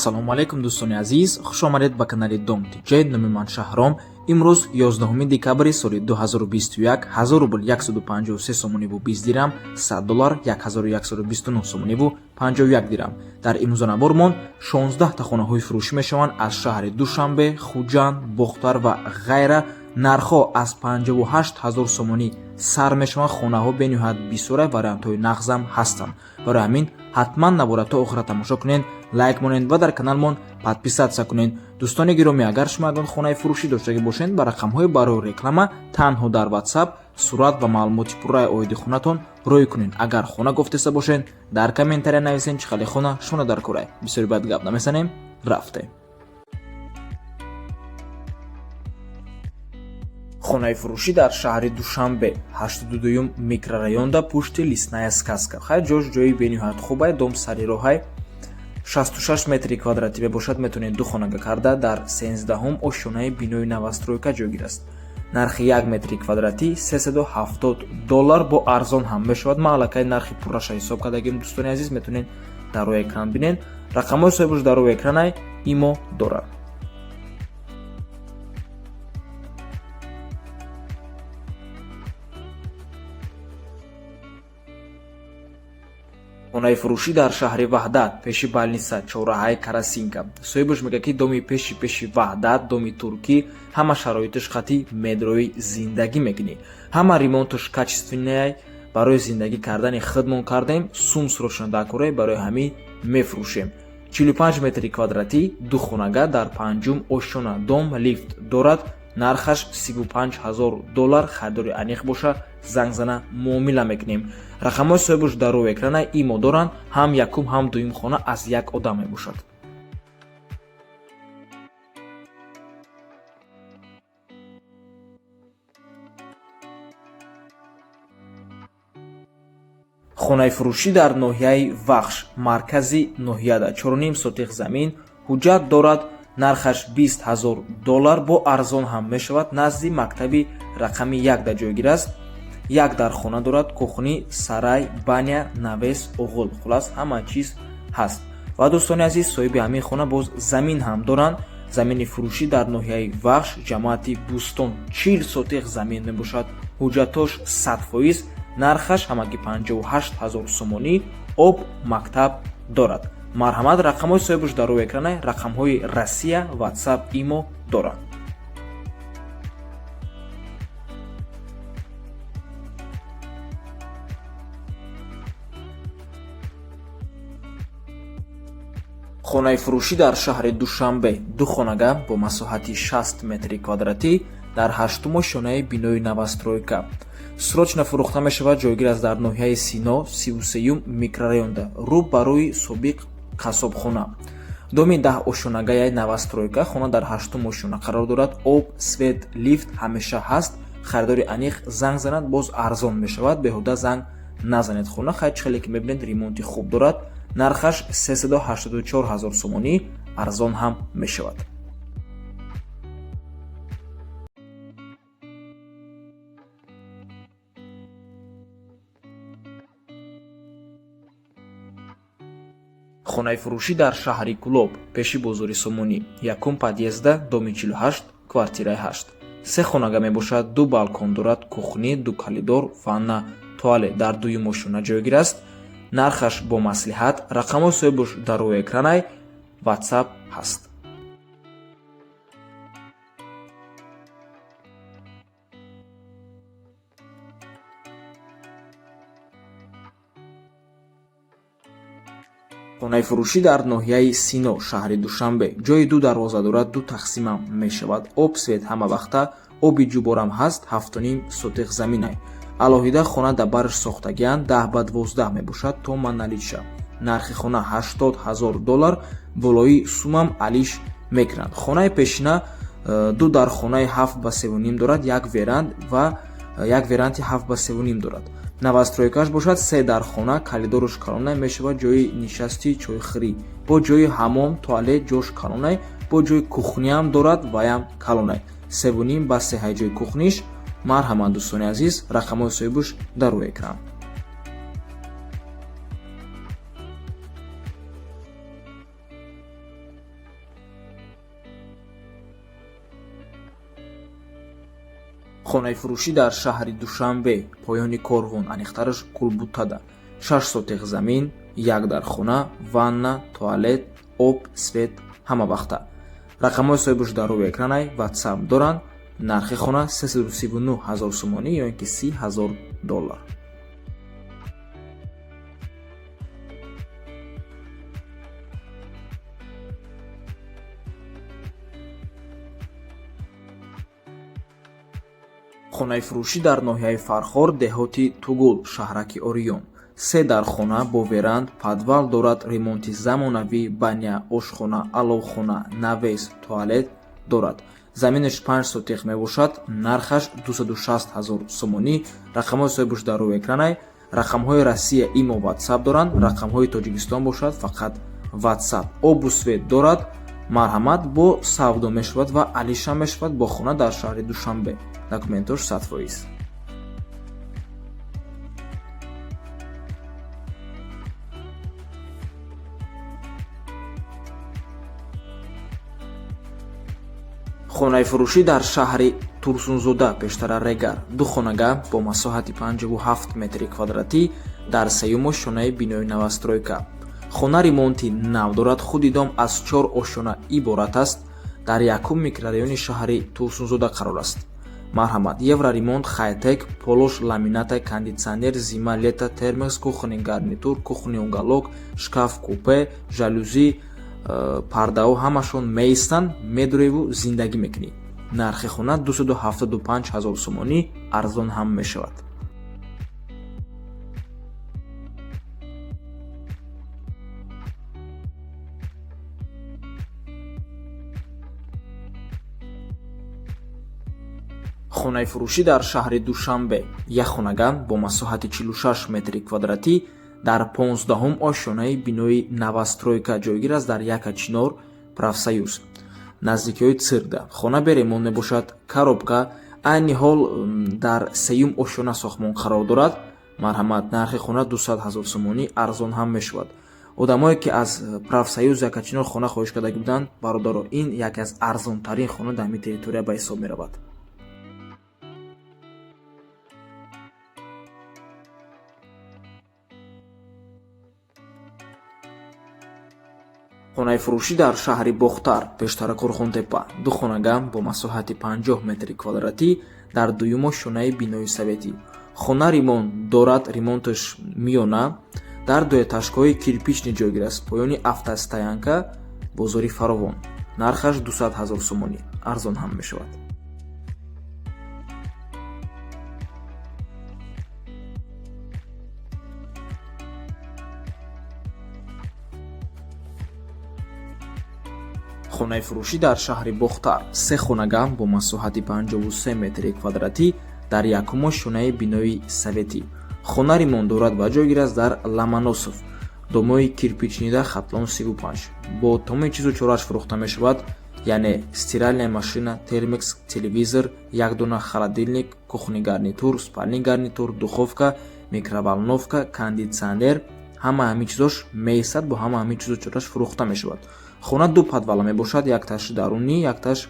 Ассалому алайкум, дӯстони азиз, хуш омадед ба канали Дом Тиҷ. Номи ман Шаҳром. Имрӯз 11 декабри соли 2021, 1000 рубл 153 сомониву 20 дирам, 100 доллар 1129 сомониву 51 дирам. Дар имрӯзанабормон 16 та хонаҳои фурӯшӣ мешаванд аз шаҳри Душанбе, Хуҷанд, Бохтар ва ғайра. Нархҳо аз 58 ҳазор сомонӣ сар мешаванд. Хонаҳо бениҳоят бисёра, вариантҳои нағзам ҳастанд. Барои ҳамин ҳатман навора то охира тамошо кунед, лайк монед ва дар каналмон подписаться кунед. Дӯстони гиромӣ, агар шумо ягон хонаи фурӯшӣ доштагӣ бошед, ба рақамҳои барои реклама танҳо дар WhatsApp сурат ва маълумоти пурраи оиди хонатон рӯй кунед. Агар хона гофтеста бошед, дар комментария нависед, чӣ хеле хона шумо дар кора. Бисёри бад гап намезанем, рафтем. Хонаи фурӯшӣ дар шаҳри Душанбе, 82-юм микрорайонда, пушти Лесная сказка. Хай, ҷош ҷои бениҳоят хубай, дом сари роҳай, 66 метри квадратӣ мебошад. Метавонед ду хонага карда. Дар 13-ҳум ошёнаи бинои новостройка ҷойгир аст. Нархи 1 метри квадратӣ 370 доллар, бо арзон ҳам мешавад. Ма аллакай нархи пурраша ҳисоб кардагим. Дӯстони азиз, метавонед дар рӯи экран бинед, рақамҳои соҳибаш дар рӯи экранай, имо дорад. Хонаи фурӯшӣ дар шаҳри Ваҳдат, пеши больница, чорраҳаи Карасинка. Соҳибаш мегӯяд, ки доми пеши Ваҳдат, доми туркӣ, ҳама шароиташ хати медрои зиндагӣ мекунӣ, ҳама ремонташ качественный, барои зиндагӣ кардани худмон кардем, сум срочно дар барои ҳамин мефурӯшем. 45 метри квадратӣ, ду хонага, дар панҷум ошёна, дом лифт дорад. Нархаш 35 ҳазор доллар. Харидори аниқ боша, занг зана, муомила мекунем. Рақамҳои соҳибаш дар рӯи экрана, имо доранд. Ҳам якум, ҳам дуюм хона аз як одам мебошад. Хонаи фурӯшӣ дар ноҳияи Вахш, маркази ноҳияда, 4,5 сотих замин, ҳуҷҷат дорад. Нархаш 20 ҳазор доллар, бо арзон ҳам мешавад. Назди мактаби рақами 1 дар ҷойгир аст. Як дар хона дорад, кухня, сарай, баня, навес, оғил, хулас, ҳама чиз ҳаст. Ва дӯстони азиз, соҳиби ҳамин хона боз замин ҳам доранд. Замини фурӯшӣ дар ноҳияи Вахш, ҷамоати Бӯстон, 40 сотих замин мебошад. Ҳуҷҷатош 100%. Нархаш ҳамагӣ 58 ҳазор сомонӣ. Об, мактаб дорад. Марҳамат, рақамҳои соҳибаш дар рӯи экрана, рақамҳои Россия, WhatsApp, имо доранд. Хонаи фурӯшӣ дар шаҳри Душанбе, ду хонага бо масоҳати 60 метри квадратӣ, дар ҳаштум ошёнаи бинои новостройка, срочно фурӯхта мешавад. Ҷойгир аст дар ноҳияи Сино, 33-юм микрорайонда, рӯ ба рӯи собиқ қассобхона, доми 10 ошёнагаяи новостройка. Хона дар ҳаштум ошёна қарор дорад. Об, свет, лифт ҳамеша ҳаст. Харидори аниқ занг занад, боз арзон мешавад, беҳуда занг назанед. Хона, хай, чӣ хеле ки мебинед, ремонти хуб дорад. Нархаш 384 ҳазор сомонӣ, арзон ҳам мешавад. Хонаи фурӯшӣ дар шаҳри Кӯлоб, пеши бозори Сомонӣ, якум подъезда, доми 48, квартираи 8, се хонага мебошад. Ду балкон дорад, кухня, ду коридор, ванна, туалет. Дар дуюм ошёна ҷойгир аст. Нархаш бо маслиҳат. Рақамҳои соҳибаш дар рӯи экранай, WhatsApp ҳаст. Хонаи фурӯшӣ дар ноҳияи Сино, шаҳри Душанбе, ҷои ду дарвоза дорад, ду тақсимам мешавад. Об, свет ҳама вақта, оби ҷуборам ҳаст. 7,5 сотих заминай. Алоҳида хона дар барш сохтагианд, 10 ба 12 мебошад, то наличие. Нархи хона 80 ҳазор доллар, болои сумам алиш мекунанд. Хонаи пешина ду дар хонаи 7 ба 3,5 дорад, як веранд ва як веранди 7 ба 3,5 дорад. Новостройкааш бошад се дар хона, коридоруш калонай мешавад, ҷои нишасти, чойхӯрӣ, бо ҷои ҳамом, туалет, ҷош калонай, бо ҷои кухняам дорад, ваям калонай, 3,5 ба 3 ҳай ҷои кухниш. Марҳамат, дӯстони азиз, рақамҳои соҳибуш дар рӯи экран. Хонаи фурӯшӣ дар шаҳри Душанбе, поёни корвон, аниқтараш Кулбутада. 6 сотих замин, як дархона, ванна, туалет, об, свет ҳама вақта. Рақамҳои соҳибаш дар рӯи экранай, WhatsApp доранд. Нархи хона 339 ҳазор сомонӣ ё ин ки 30 ҳазор доллар. Хонаи фурӯшӣ дар ноҳияи Фархор, деҳоти Тугул, шаҳраки Ориён. Се дархона бо веранд, подвал дорад, ремонти замонавӣ, баня, ошхона, аловхона, навес, туалет дорад. Заминаш 5 сотих мебошад, нархаш 260 ҳазор сомонӣ. Рақамҳои соҳибаш дар рӯи экранай. Рақамҳои Россия, имо, WhatsApp доранд, рақамҳои Тоҷикистон бошад фақат WhatsApp. Обу свет дорад. Марҳамат, бо савдо мешавад ва алиша мешавад бо хона дар шаҳри Душанбе. Документош 100%. Хонаи фурӯшӣ дар шаҳри Турсунзода, пештара Регар, ду хонага бо масоҳати 57 метри квадратӣ дар сеюм ошёнаи бинои новостройка. Хона ремонти нав дорад, худи дом аз чор ошёна иборат аст, дар якум микрорайони шаҳри Турсунзода қарор аст. Марҳамат, евроремонт, хайтек, полош ламината, кондитсионер, зима, лето, термос, кухонный гарнитур, кухонный уголок, шкаф купе, жалюзи, пардаҳо ҳамашон меистанд, медуреву зиндагӣ мекунӣ. Нархи хона 275 ҳазор сомонӣ, арзон ҳам мешавад. Хонаи фурӯшӣ дар шаҳри Душанбе, як хонага бо масоҳати 46 метри квадратӣ дар 15-ум ошёнаи бинои новостройка ҷойгир аст, дар Яка Чинор, Профсоюз, наздикиҳои циркда. Хона беремонт мебошад, коробка. Айни ҳол дар сеюм ошёна сохтмон қарор дорад. Марҳамат, нархи хона 200 ҳазор сомонӣ, арзон ҳам мешавад. Одамое ки аз Профсоюз, Якачинор хона хоҳиш карда буданд, бародаро, ин яке аз арзонтарин хона дар ҳамин территория ба ҳисоб меравад. Хонаи фурӯшӣ дар шаҳри Бохтар, пештара Қурғонтепа, ду хонага бо масоҳати 50 метри квадратӣ дар дуюм ошёнаи бинои советӣ. Хона ремонт дорад, ремонташ миёна, дар дуэтажкаҳои кирпичный ҷойгир аст, поёни автостоянка бозори Фаровон. Нархаш 200 ҳазор сомонӣ, арзон ҳам мешавад. Хонаи фурӯшӣ дар шаҳри Бохтар, се хонага бо масоҳати 53 метри квадратӣ дар якум ошёнаи бинои советӣ. Хона ремонт дорад ва ҷойгир аст дар Ломоносов, домои кирпичныйда, Хатлон 35. Бо тамоми чизу чорааш фурӯхта мешавад, яъне стиральная машина, термекс, телевизор, як дона холодильник, кухонный гарнитур, спальный гарнитур, духовка, микроволновка, кондитсионер, ҳама ҳамин чизош меистад, бо ҳама ҳамин чизу чорааш фурӯхта мешавад. Хона ду подвала мебошад, якташ дарунӣ, якташ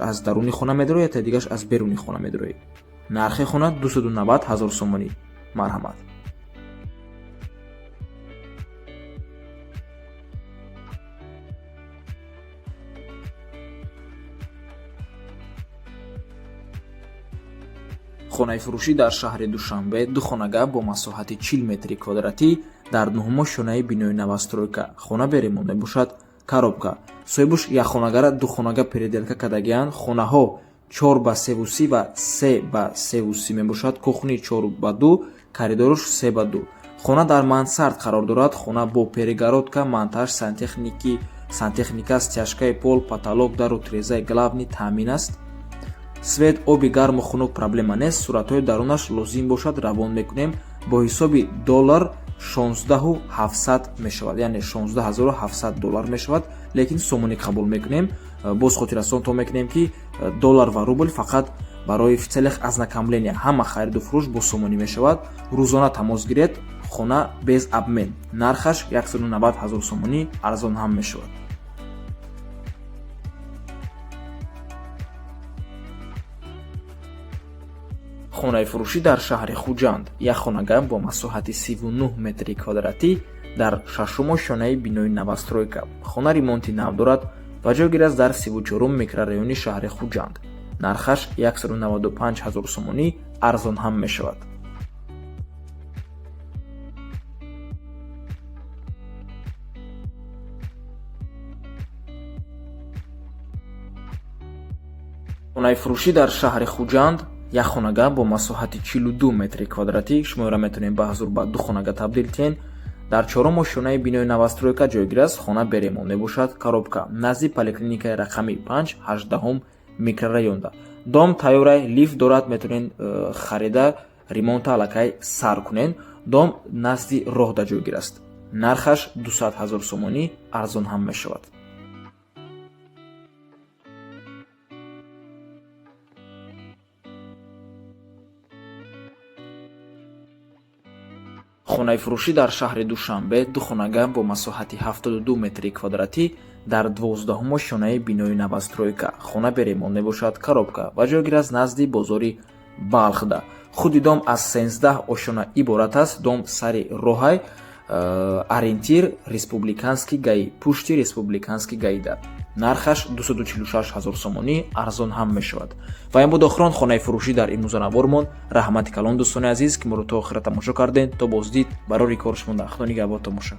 аз даруни хона медарояд, якта дигараш аз беруни хона медарояд. Нархи хона 290 ҳазор сомонӣ. Марҳамат. Хонаи фурӯшӣ дар шаҳри Душанбе, ду хонага бо масоҳати 40 метри квадратӣ дар нуҳум ошёнаи бинои новостройка. Хона беремонт мебошад, коробка. Соҳибуш якхонагара духонага переделка кардагианд. Хонаҳо 4 ба севу си ва 3 ба севу си мебошад. Кухни 4 ба 2, коридорш 3 ба 2. Хона дар мансард қарор дорад. Хона бо перегородка, монтаж сантехники, сантехника, стяжкаи пол, потолок, дару тирезаи главный таъмин аст. Свет, оби гарму хунук проблема нест. Суратҳои дарунаш лозим бошад, равон мекунем. Бо ҳисоби доллар 16 700 мешавад, яъне 16 700 доллар мешавад, лекин сомонӣ қабул мекунем. Боз хотиррасон то мекунем, ки доллар ва рубл фақат барои в целях ознакомления, ҳама хариду фурӯш бо сомонӣ мешавад. Рӯзона тамос гиред. Хона без обмен, нархаш 190 ҳазор сомонӣ, арзон ҳам мешавад. Хонаи фурӯшӣ дар шаҳри Хуҷанд, як хонага бо масоҳати 39 метри квадратӣ дар шашум ошёнаи бинои новостройка. Хона ремонти нав дорад ва ҷойгир аст дар 34-ум микрорайони шаҳри Хуҷанд. Нархаш 195 ҳазор сомонӣ, арзон ҳам мешавад. Хонаи фурӯшӣ дар шаҳри Хуҷанд, як хонага бо масоҳати 42 метри квадратӣ. Шуморо метавонед ба ҳазур ба ду хонага табдил диҳед. Дар чорум ошёнаи бинои новостройка ҷойгир аст. Хона бе ремонт мебошад, коробка, назди поликлиникаи рақами 5, 18-ум микрорайонда. Дом тайёрай, лифт дорад, метавонед харида, ремонта аллакай сар кунед. Дом назди роҳда ҷойгир аст. Нархаш 200 ҳазор сомонӣ, арзон ҳам мешавад. Хонаи фурӯшӣ дар шаҳри Душанбе, ду хонага бо масоҳати 72 метри квадратӣ дар 12-ум ошёнаи бинои новостройка. Хона бе ремонт мебошад, коробка ва ҷойгир аст назди бозори Балхда. Худи дом аз 13 ошёна иборат аст. Дом сари роҳай, ориентир Республиканский ГАИ, пушти Республиканский ГАИда. Нархаш 246 ҳазор сомонӣ, арзон ҳам мешавад. Ва ин буд охирон хонаи фурӯшӣ дар имрӯзанавормон. Раҳмати калон, дӯстони азиз, ки моро то охира тамошо кардем. То боздид, барори кори шумо дар Худо нигаҳбон. Тамоша.